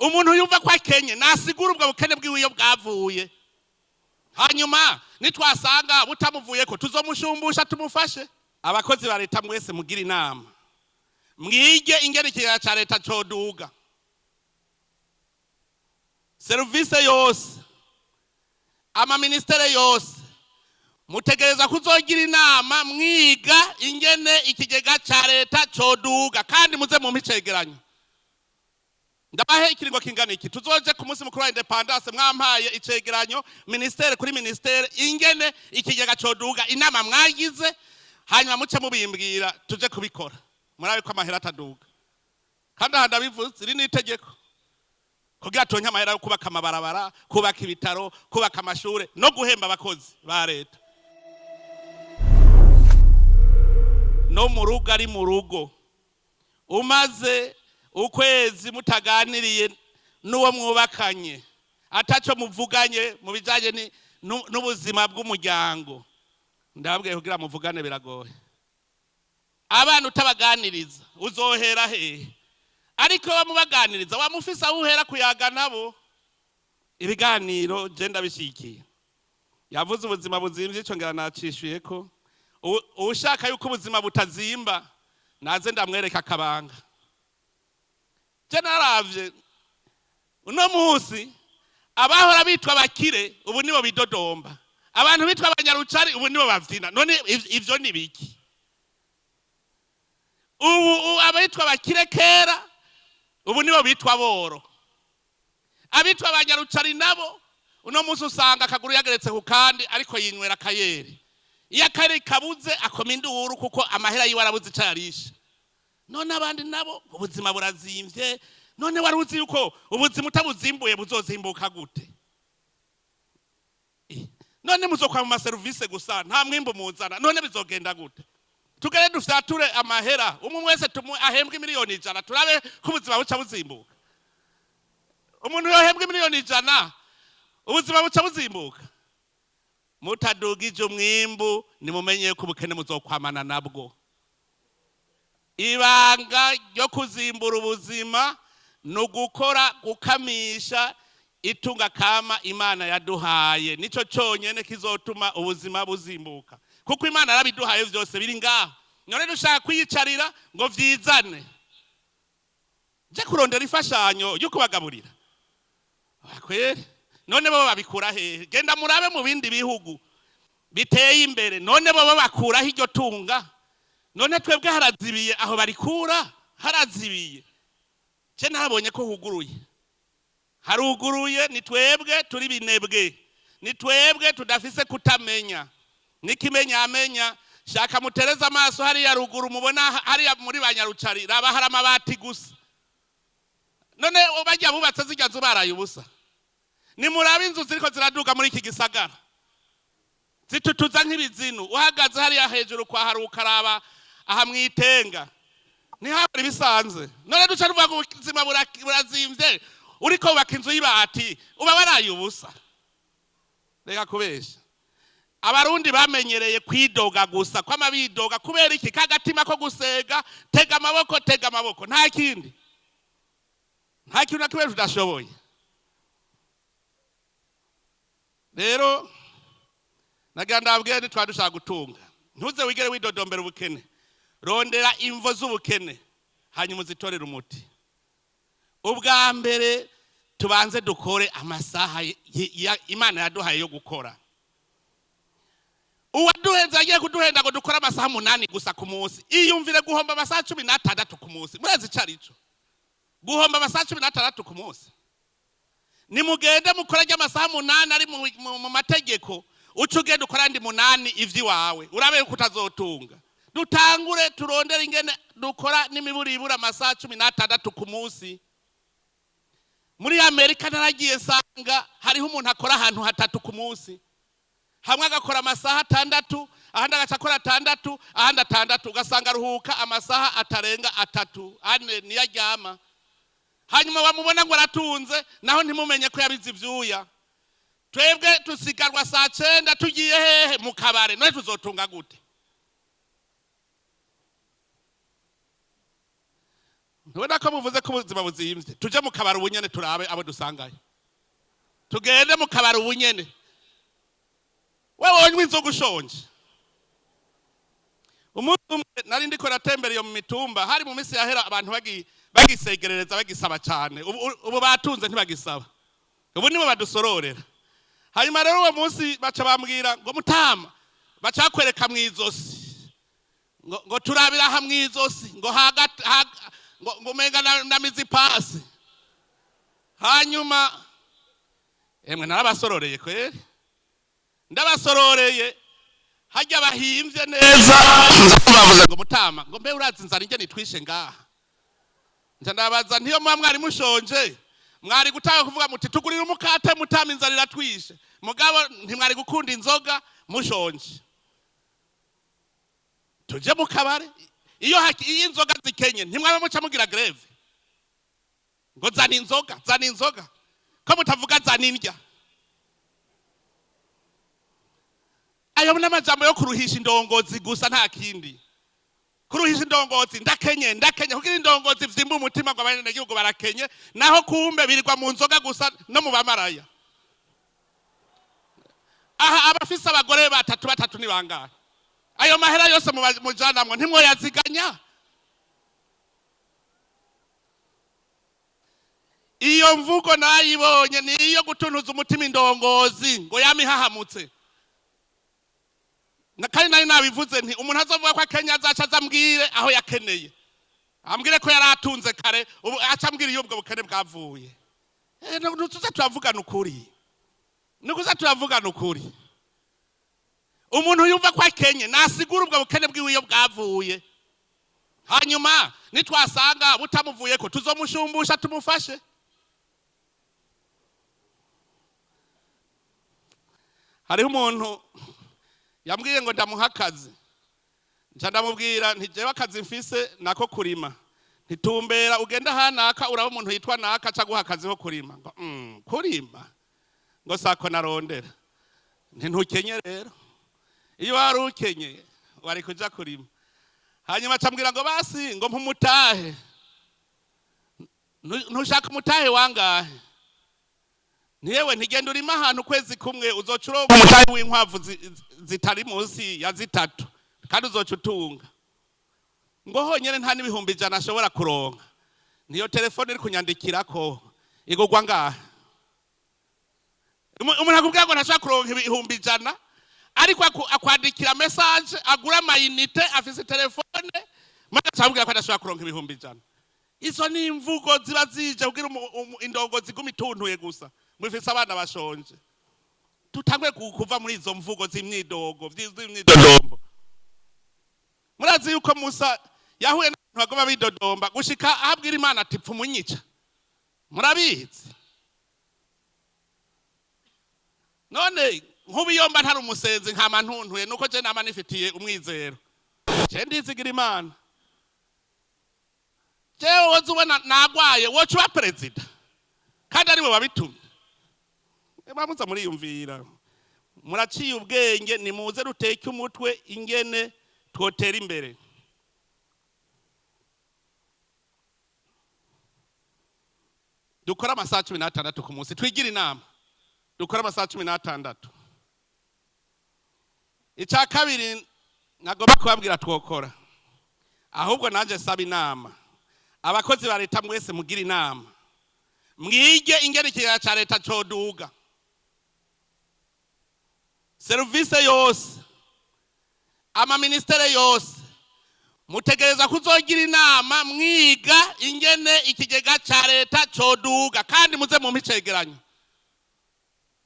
Umuntu yumva ko akenye nasigura ubwo bukene bwiwe iyo bwavuye, hanyuma nitwasanga butamuvuye ko tuzomushumbusha tumufashe. Abakozi ba leta mwese mugira inama, mwige ingene ikigega ca leta coduga. Serivisi yose, amaministere yose, mutegereza kuzogira inama mwiga ingene ikigega ca leta coduga, kandi muze mumpe icegeranyo. Ndabahe ikiringo kingana iki? Tuzoje ku munsi mukuru wa indépendance mwampaye icegeranyo, ministère kuri ministère, ingene ikigega coduga, inama mwagize, hanyuma muce mubimbwira tuje kubikora. Murabe ko amahera ataduga. Kandi aha ndabivuze, iri ni itegeko kugira turonke amahera yo kubaka amabarabara, kubaka ibitaro, kubaka amashure no guhemba abakozi ba leta. No mu rugo ari mu rugo, umaze ukwezi mutaganiriye n'uwo mwubakanye, ataco muvuganye mu bijanye n'ubuzima bw'umuryango, ndababwiye kugira muvugane biragoye. Abana utabaganiriza uzohera hehe? Ariko bamubaganiriza wamufise aho uhera kuyaga nabo. Ibiganiro je ndabishigikiye. Yavuze ubuzima buzimvye, ico ngira nacishuye ko uwushaka yuko ubuzima butazimba naze ndamwereka akabanga. Je naravye uno munsi abahora bitwa abakire ubu nibo bidodomba, abantu bitwa abanyarucari ubu nibo bavyina. None ivyo ni biki? Ubu abitwa abakire kera ubu nibo bitwa boro, abitwa abanyarucari nabo uno munsi usanga akaguru yageretse ku kandi ariko yinywera akayeri. Iyo akayeri kabuze akoma induru kuko amahera yiwe arabuze ico yarisha. None abandi nabo ubuzima burazimvye. None wari uzi yuko ubuzima utabuzimbuye buzozimbuka gute? None muzokwa mu maserivisi gusa, nta mwimbu muzana, none bizogenda gute? Tugere dufyature amahera, umwe wese ahembwe 100 miliyoni, turabe ko ubuzima buca buzimbuka. Umuntu yohembwa 100 miliyoni, ubuzima buca buzimbuka? Mutadugije umwimbu, nimumenye ko ubukene muzokwamana nabwo. Ibanga ryo kuzimbura ubuzima ni ugukora, gukamisha itunga kama Imana yaduhaye. Nico cyonyene kizotuma ubuzima buzimbuka, kuko Imana yarabiduhaye vyose biri ngaho. None dushaka kwiyicarira ngo vyizane, je kurondera imfashanyo yo kubagaburira kweri? None bo babikura hehe? Genda murabe mu bindi bihugu biteye imbere, none bo bakuraho iryo tunga? None twebwe harazibiye aho barikura, harazibiye. Je nabonye ko huguruye, haruguruye. Ni twebwe turi binebwe, ni twebwe tudafise kutamenya n'ikimenyamenya. Shaka mutereze amaso hariya ruguru, mubona hariya muri banyarucari, raba hari amabati gusa. None bajya bubatse zirya nzu baraye ubusa? Nimurabe inzu ziriko ziraduga muri iki gisagara, zitutuza nk'ibizinu. Uhagaze hariya hejuru kwa hari ukaraba aha mwitenga, ntihabura ibisanzwe. None duca tuvuga ngo ubuzima burazimvye, uriko wubaka inzu y'ibati, uba waraye ubusa? Reka kubesha. Abarundi bamenyereye kwidoga gusa, kwama bidoga. Kubera iki? Kagatima ko gusega, tega amaboko, tega amaboko, nta kindi, nta kintu na kimwe tudashoboye. Rero nagira ndabwire, ntitwari dushaka gutunga, ntuze wigere widodombera ubukene. Rondera imvo z'ubukene hanyuma uzitorere umuti. Ubwa mbere tubanze dukore amasaha Imana yaduhaye yo gukora. Uwaduhenze agiye kuduhenda ngo dukore amasaha 8 gusa ku munsi. Iyumvire guhomba amasaha 16 ku munsi. Murazi ico arico guhomba amasaha 16 ku munsi? Nimugende mukore ry'amasaha 8 ari mu mategeko, uca ugenda ukora andi 8 ivy'iwawe, urabe yuko utazotunga. Dutangure turondere ingene dukora n'imiburiburi amasaha 16 ku munsi. Muri Amerika naragiye nsanga hariho umuntu akora ahantu hatatu ku munsi. Hamwe agakora amasaha 6, ahandi agaca akora 6, ahandi 6, ugasanga aruhuka amasaha atarenga 3, 4, niyo aryama. Hanyuma bamubona ngo aratunze, naho ntimumenye ko yabize ivyuya. Twebwe tusigarwa saa 9 tugiye hehe? Mu kabare. None tuzotunga gute? Ntubona ko muvuze ko ubuzima buzimvye? Tuje mu kabari ubunyene, turabe abo dusangayo. Tugende mu kabari ubunyene. Wewe wonywa inzoga ushonje? Umunsi umwe nari ndiko natembera iyo mu mitumba, hari mu minsi yahera, abantu bagisegerereza, bagisaba cyane. Ubu batunze, ntibagisaba, ubu nibo badusororera. Hanyuma rero uwo munsi baca bambwira ngo: "Mutama," baca bakwereka mu izosi, ngo turabira aha mu izosi, ngo hagati ngo umenga na mizi pasi. Hanyuma emwe, narabasororeye kweri, ndabasororeye hajya bahimvye neza. Bavuze ngo: "Mutama," ngo, "mbe urazi inzara ingene itwishe ngaha?" Nca ndabaza ntiyo muba mwari mushonje, mwari gutanga kuvuga muti: "Tugurire umukate mutama, inzara iratwishe." Mugabo ntimwari gukunda inzoga mushonje. Tuje mu kabare, iyo inzoga zikenye, ntimwaba muca mugira grève ngo: "Zana inzoga, zana inzoga"? Ko mutavuga "zana indya"? Ayo n'amajambo yo kuruhisha indongozi gusa, nta kindi, kuruhisha indongozi: "Ndakenye, ndakenye," kugira indongozi vyimba umutima ngo abanyagihugu barakenye, naho kumbe birirwa mu nzoga gusa no mu bamaraya. Aha abafise abagore batatu batatu ni bangahe? Ayo mahera yose mujanamwo ntimwoyaziganya? Iyo mvugo nayibonye ni iyo gutuntuza umutima indongozi ngo yamihahamutse. Na kandi nari nabivuze nti umuntu azovuga ko akenya azaca aza ambwire aho yakeneye, ambwire ko yari atunze kare, ubu aca ambwira iyo ubwo bukene bwavuye. Nutuze turavugana ukuri, nikuze turavugana ukuri. Umuntu yumva ko akenye nasigura ubwo bukene bwiwe iyo bwavuye, hanyuma nitwasanga butamuvuyeko tuzomushumbusha, tumufashe. Hariho umuntu yambwiye ngo ndamuha akazi. Nca ndamubwira nti: "Jewe akazi mfise nako kurima." Ntitumbera ugenda hanaka, uraba umuntu yitwa naka aca guha akazi ko kurima. Ngo kurima ngo sako narondera. Nti: "Ntukenye rero, iyo wari ukenye wari kuja kurima." Hanyuma acambwira ngo: "Basi," ngo, "mpumutahe." Ntushaka umutahe wangahe? Ntiyewe, ntigenda urima ahantu ukwezi kumwe, uzoca uronka umutahe w'inkwavu zitari munsi ya 3, kandi uzoca utunga. Ngo honyene nta n'100.000 ashobora kuronka. Niyo telefone iri kunyandikirako igurwa ngaha? Umuntu akubwira ngo ntashobora kuronka 100.000, ariko akwandikira message, agura ama unités, afise telefone, maze acamubwira ko adashobora kuronka 100.000. Izo ni imvugo ziba zije kugira indongo ziguma ituntuye gusa, ngo ifise abana bashonje. Tutangwe kuva muri izo mvugo z'imyidogo, z'imyidodombo. Murazi yuko Musa yahuye n'abantu bagoma bidodomba gushika aho abwira Imana ati: "Pfa umunyica." Murabizi. None nk'ubu iyo mba ntari umusenzi nkama ntuntuye, nuko je nama nifitiye umwizero, je ndizigira Imana. Jewe woza ubona nagwaye, woca uba perezida kandi ariwe wabitumye. Bamuza muriyumvira, muraciye ubwenge, nimuze ruteke umutwe ingene twotera imbere. Dukore amasaha 16 ku munsi, twigire inama, dukore amasaha 16. Icya kabiri nagomba kubabwira twokora, ahubwo nanjye saba inama abakozi ba leta mwese, mugire inama, mwige ingene ikigega cya leta coduga. Serivisi yose, amaministere yose, mutegereza kuzogira inama mwiga ingene ikigega cya leta coduga, kandi muze mumpe icegeranyo.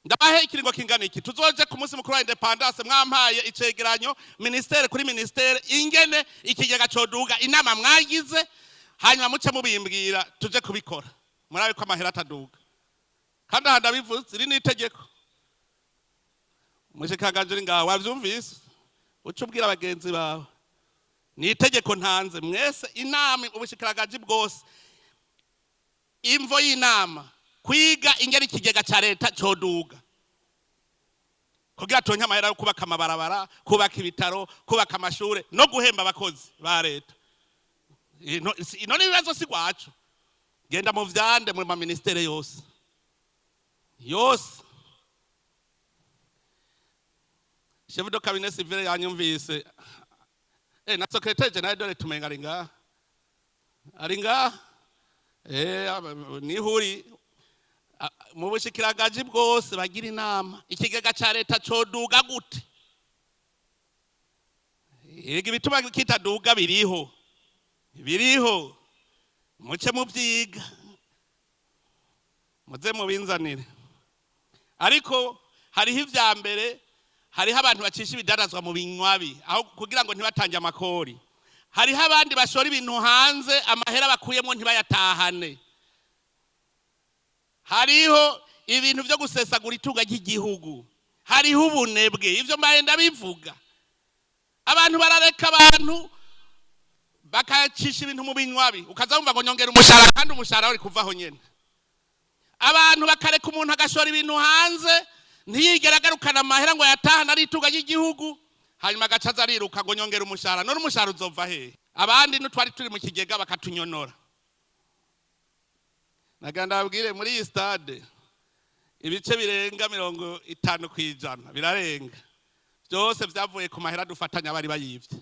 Ndabahe ikiringo kingana iki? Tuzoje ku munsi mukuru wa indépendance mwampaye icegeranyo, ministère kuri ministère, ingene ikigega coduga, inama mwagize, hanyuma muce mubimbwira, tuje kubikora, murabe ko amahera ataduga. Kandi aha ndabivuze, iri ni itegeko. Umushikanganje uri ngaho, wavyumvise, uce ubwira bagenzi bawe, ni itegeko ntanze. Mwese inama, ubushikiranganji bwose, imvo y'inama kwiga ingene ikigega ca leta coduga kugira turonke amahera yo kubaka amabarabara, kubaka ibitaro, kubaka amashure no guhemba abakozi ba leta. Ino n'ibibazo si gwacu. Genda mu vyande mu maministere yose yose. Chef de cabinet civil yanyumvise, na secrétaire général, dore tumenga ari ngaha, ari ngaha, nihuri mu bushikiranganji bwose bagira inama. Ikigega ca leta coduga gute? Yega, ibituma kitaduga biriho, biriho, muce muvyiga, muze mubinzanire. Ariko hariho ivya mbere, hariho abantu bacisha ibidandazwa mu binywabi aho kugira ngo ntibatange amakori. Hariho abandi bashora ibintu hanze, amahera bakuyemo ntibayatahane. Hariho ibintu byo gusesagura itunga ry'igihugu, hariho ubunebwe. Ivyo mbaye ndabivuga, abantu barareka abantu bakacisha ibintu mu binywabi, ukaza wumva ngo nyongera umushahara, kandi umushahara uri kuvaho nyene. Abantu bakareka umuntu agashora ibintu hanze, ntiyigere agarukana amahera ngo yatahane ari itunga ry'igihugu, hanyuma agaca aza ariruka ngo nyongera umushahara. None umushahara uzova hehe? Abandi n'utwari turi mu kigega bakatunyonora. Nagira ndababwire, muri iyi stade ibice birenga 50% birarenga byose byavuye ku mahera dufatanya bari bayivye.